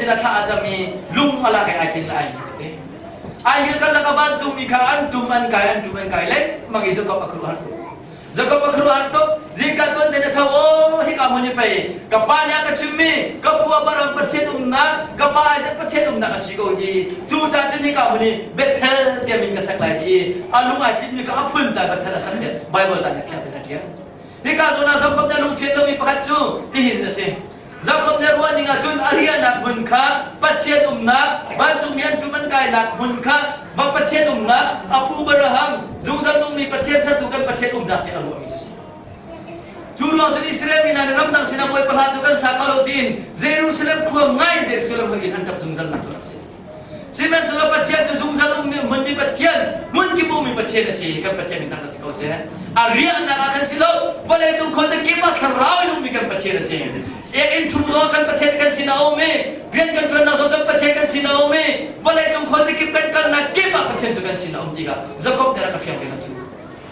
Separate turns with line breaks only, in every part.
sinah thla a cam i lung a lak i ai tlin le ai hngilh te. Ai hngilh karlak ah vancungmi kha an ṭum an kai an ṭum an kai lengmang i Jakob a khuaruahhar tuk. Jakob a khuaruahhar tuk. Zingka tuan ten a tho aw hika hmun hi pei ka pa nih a ka chimmi ka pu Abraham Pathian umnak ka pa Isaac Pathian umnak a si ko hi cucaah cun hika hmun hi Bethel tiah min ka sak lai ti i a lung ai tlinmi kha a phun ta Bethel a sak tiah Bible ca nih fiang tein a ṭial. Hika zawn ah Jakob nih a lungfian lomi pakhat cu hihin a si. Jakob nih a ruah ning ahcun a riahnak hmun kha Pathian umnak, vancungmi an ṭum an kainak hmun kha va Pathian umnak, a pu Abraham, zungzal nungmi Pathian sertu kan Pathian umnak tiah a ruahmi cu a si. Cu ruang cun Israel mi hna nih ramdang sinah Bawipa hla cu kan sa kho lo tiin Jerusalem khua ngai Jerusalem hmun in an ṭap zungzalnak cu a rak si. Sihmanhsehlaw Pathian cu zungzal ummi hmunmi Pathian, hmunkip ummi Pathian a si. Kan Pathian min thangṭhat si ko seh. A riahnak ah khan si lo, vawleicung khuazakip ah thlarau in ummi kan Pathian a si. Ekinn chung zongah kan Pathian kan sin a um i, rian kan ṭuannak zong kan Pathian kan sin a um i, vawleicung khuazakip kan kalnak kip ah Pathian cu kan sin a um tikah Jakob nih a rak a fiang ve lo cu.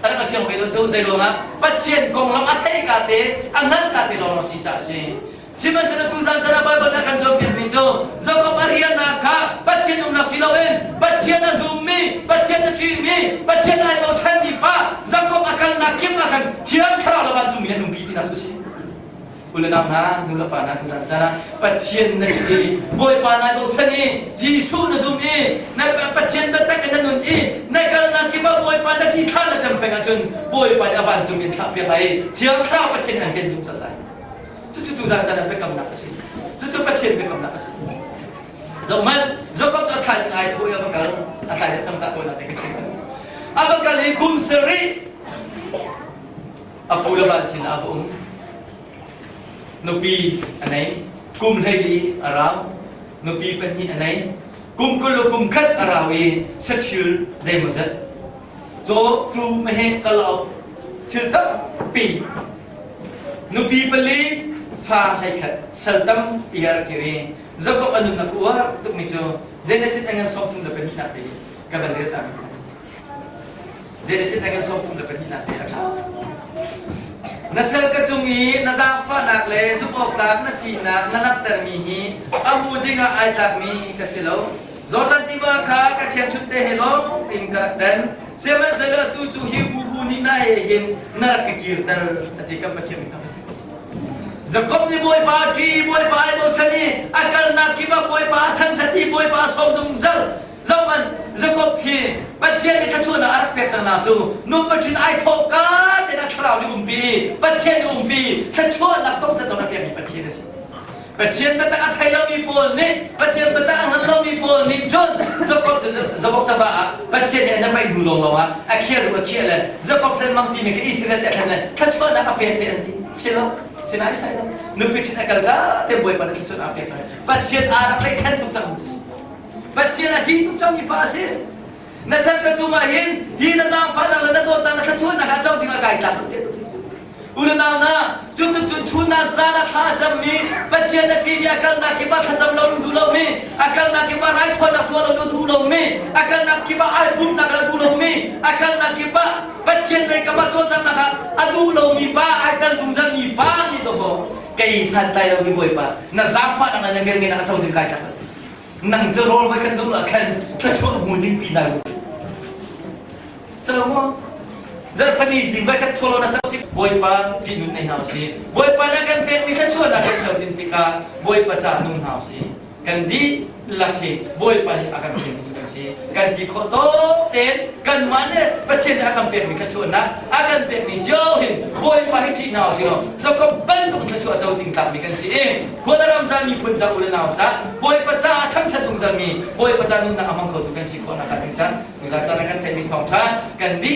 A rak a fiang ve lo cu zei ruangah Pathian konglam a theih ka te, a hngalh ka te lawng a si caah a si. Sihmanhsehlaw tuzan caan ah Baibal nih a kan cawnpiakmi cu Jakob a riannak kha Pathian umnak si loin Pathian a zummi, Pathian a ṭihmi, Pathian ai bochanmi pa Jakob a kalnak kip ah khan Thiang Thlarau le vancungmi nih an umpi tinak cu a si. U le nau hna, nu le pa hna tuzan caan ah Pathian na ṭih i Bawipa nai bochan i Jesuh na zum i na Pathian biatak in na nun i na kalnak kip ah Bawipa na ṭih thla na cam peng ahcun Bawipa nih a vancungmi an thlahpiak lai i Thiang Thlarau Pathian an ken zungzal lai. Cucu tuzan caan ah biakamnak a si. Cucu Pathian biakamnak a si. Zohhmanh, Jakob cu a thaizing ai thaw i a va kal. A tlai deuh cang cah tawinak te ka chim. A va kal i kum sarih a pu le van sin ah a va um. Nupi a nei. Kum 14 a rau. Nupi pahnih a nei. Kum 20 le kum khat a rau i saṭhil zeimawzat caw tu meheh kalauk thil tampi Nupi pali, fa 11, sal tampi a rak kir i Jakob a nunnak uar tukmi cu Genesis a ngan 32 te ka van rel ta mi. Genesis a ngan 32 te a ṭha. Na sal ka cung i na zaangfahnak le zumhawktlak na sinak na langhtermi hi a hmu dingah ai tlakmi ka si lo. Jordan tiva kha ka ṭhiangṭhunh te he lawng in ka rak dan. Sihmanhsehlaw atu cu hi bubu nih na he hin na rak ka kirter a ti kan Pathian min thang si ko seh. Jakob nih Bawipa a ṭih i Bawipa ai bochan i a kalnak kip ah Bawipa a thangṭhat i Bawipa a sawm zungzal. Zohhmanh, Jakob hi Pathian nih thluachuahnak a rak pek cangnak cu nupa ṭhin ai thawh ka tein a thlarau nih umpi i Pathian nih umpi thluachuahnak tongcat a pekmi Pathian a si. Pathian biatak a thei lomi pawl nih Pathian biatak a hngal lomi pawl nih cun Jakob cu Jakob tava ah Pathian nih a napaih hnu lawnglawng ah a khiah duh a khiah le Jakob lengmang timi kha Israel te a thlen le thluachuahnak a pek te an ti si lo sinai sai lo nupi ṭhit a kal ka te Bawipa nih thluachuahnak a pek cang Pathian aa rak tlaihchan tuk cang cu Pathian a ṭih tuk cangmi pa a si na sal ka cungah hin hi na zaangfahnak le na dawtnak na thluachuahnak ah co ding a kai tlak Unau hna, cuticun chun ah zan ah thla a cammi, Pathian a ṭihmi a kalnak kip ah thlacam lo duh lomi, a kalnak kip ah raithawinak tuah lo duh lomi, a kalnak kip ah ai pumhnak a duh lomi, a kalnak kip ah Pathian lei kam ah cawlcanghnak ah a duh lomi pa, ai tel zungzalmi pa nih dawh kei santlai lomi Bawipa, na zaangfahnak le na velngeihnak a co ding kai tlak lo. Nang cu rawl voi khat dum ah khan thluachuah hmu ding pi nai Salomo zarhpani zing voi khat solo na si Bawipa ṭihnun nei hna usih Bawipa na kan pekmi thluachuahnak kan co tin tikah Bawipa ca nung hna usih kan dihlak hi Bawipa nih a kan pekmi cu kan si kan ti khawh tawk tein kanmah le Pathian nih a kan pekmi thluachuahnak a kan pekmi cio hin Bawipa hi ṭih hna usih law Jakob bantuk thluachuah co ding tlakmi kan si i khua le ram ca miphun ca u le nau ca Bawipa caah thangṭhat zungzalmi Bawipa ca nunnak a hmang khotu kan si khawh nakhnga ding ca Tuzaan caan ah kan theihmi thawngṭha kan dih.